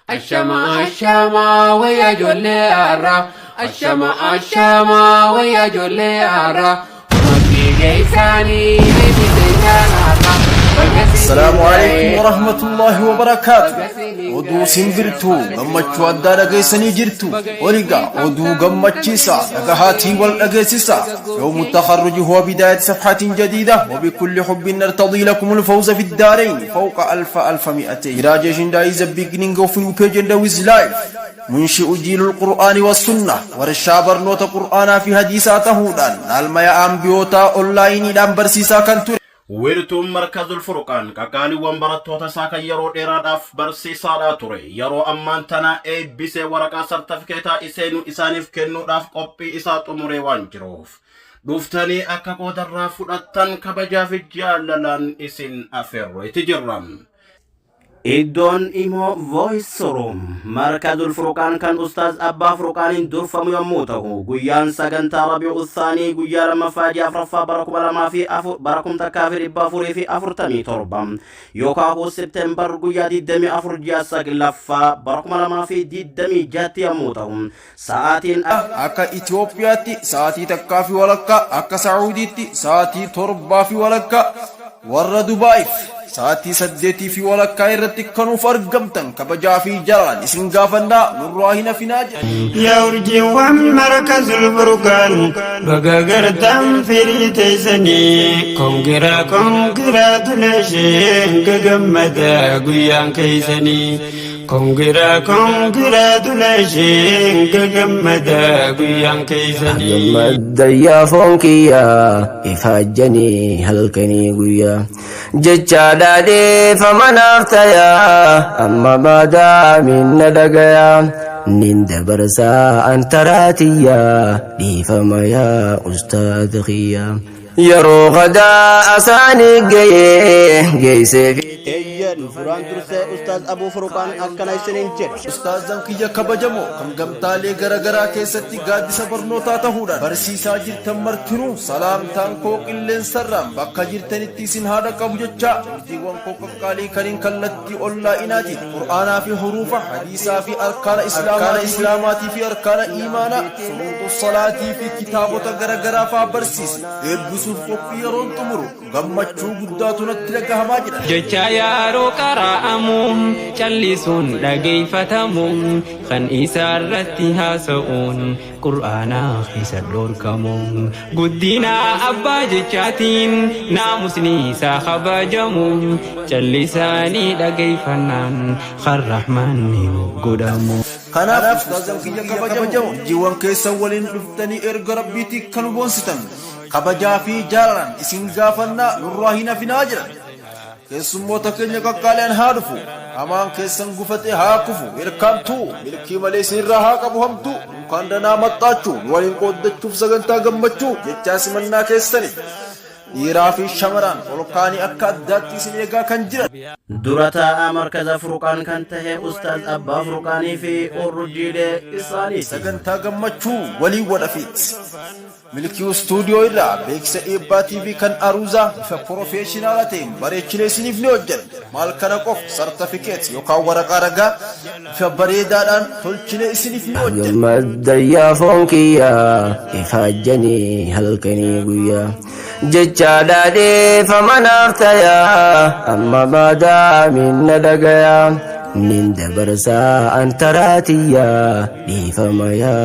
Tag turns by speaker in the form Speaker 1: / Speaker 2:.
Speaker 1: Ashama ashama wayya ijoollee har'a. Ashama ashama wayya ijoollee har'a. Maqii geessanii deebisee har'a.
Speaker 2: السلام عليكم ورحمة الله وبركاته. Oduu simbirtuu gammachuu addaa dhageessanii jirtu. Oliga oduu gammachiisa dhagahaatii wal dhageessisa. يوم التخرج هو بداية صفحة جديدة، وبكل حب نرتضي لكم الفوز في الدارين فوق ألف ألف مئتين. Graduation day is the beginning of new page and with life. منشئ جيل القرآن والسنة. Warshaa barnoota qur'aanaa fi hadiisaa tahuudhaan dhaalmaya ambiyootaa onlaayiniidhaan barsiisaa kan ture.
Speaker 3: Wiirtuun Markazul Furqaan qaqqaaliiwwan barattoota isaa kan yeroo dheeraadhaaf barsiisaadhaa ture yeroo ammaan tana eebbisee waraqaa sartifikeetaa iseenuu isaaniif kennuudhaaf qophii isaa xumuree waan jiruuf, dhuftanii akka qoodarraa fudhattan kabajaa fi jaalalaan isin afeerreeti jirra. Iddoon immoo Voice Room Markazul Furqaan kan Ustaaz Abbaa Furqaaniin durfamu yommuu ta'u, guyyaan sagantaa Rabii'u Saanii guyyaa lammaffaa ji'a afuraffaa bara 2004, bara 1447 yookaan September guyyaa 24 ji'a saglaffaa bara 2026 yommuu ta'u, sa'aatiin
Speaker 2: Akka Itoophiyaatti sa'aatii 1:30, akka Sacuudiitti sa'aatii 7:30, warra Dubaayiif sa'aatii 8:30 irratti kanuuf argamtan kabajaa fi jaalalaan isin gaafannaa, nurraa hin hafinaa jedha.
Speaker 4: Yaa urjiiwwan Markazul Furqaan, baga gartaan firii teessanii. Congra, congratulation, gagammada guyyaan keessanii. Congra, congratulation, gagammada guyyaan keessanii.
Speaker 5: Gammaddayyaa foon kiyyaa ifaajjanii halkanii guyyaa jecha dhaadheeffama naaf tayaa, amma baadaa minna dhagayaa nin dabarsaa antaraatiyyaa. Dhiifama yaa ustaad kiyyaa, yeroo qadaa asaanii gayee geessee.
Speaker 3: Eeyyan, duraan dursee Ustaaz Abuu Furqaan akkana isiniin jedha.
Speaker 2: Ustaazan kiyya kabajamoo kan gamtaalee garaagaraa keessatti gaaddisa barnootaa ta'uudhaan barsiisaa jirtan martinuu, salaamtaan koo qilleensarraan bakka jirtanitti isin haadha qabu jecha, urjiiwwan koo qaqqaalii kaniin kallattii onlaayinaatiin qur'aanaa fi huruufa, hadiisaa fi arkaana islaamaatii fi arkaana iimaanaa, shuruuxu salaatii fi kitaabota garaagaraa faa barsiise eebbisuuf qophii yeroon xumuru gammachuu guddaatu natti dhagahamaa jira.
Speaker 1: Jecha yeroo qara'amu callisuun dhageeffatamu, kan isa irratti haasa'uun qur'aanaa keessa dhorkamu. Guddina abbaa jechaatiin naamusni isaa kabajamu, callisaanii dhageeffannaan kan rahmanni nu godhamu.
Speaker 2: Kanaaf ustaazan kiyya kabajamoo, urjiiwwan keessan waliin dhuftanii erga rabbiitii kan boonsitan, kabajaa fi jaalalaan isin gaafannaa, nurraa hin hafinaa jiran. Keessummoota keenya qaqqaali'an haa dhufu, hamaan keessan gufate haa kufu, hirkaamtuu milkii malee isinirraa haa qabu hamtuu, dunkaan danaa maxxaachuu nu waliin qooddachuuf sagantaa gammachuu jechaa simannaa keessaniif dhiiraa fi shamaraan olkaanii akka addaatti isin eegaa kan jiran.
Speaker 3: Dura taa'aa Markaza Furqaan kan tahe Ustaaz Abbaa Furqaanii fi urjiilee isaaniiti.
Speaker 2: Sagantaa gammachuu walii wadhafiit. Milkii Istuudiyoo irraa beeksisa eebbaa TV kan aruuzaa bifa professional ta'een bareechinee isiniif ni hojjenna. Maal kana qofa, sartifikeet yookaan waraqaa ragaa bifa bareedaadhaan tolchinee isiniif ni hojjenna.
Speaker 5: Gammaddayyaa foon kiyyaa ifaajjanii halkanii guyyaa jecha dhaadheeffama naaf tayaa, amma baadaa minna dhagayaa nin dabarsaa antaraatiyyaa. Dhiifama yaa.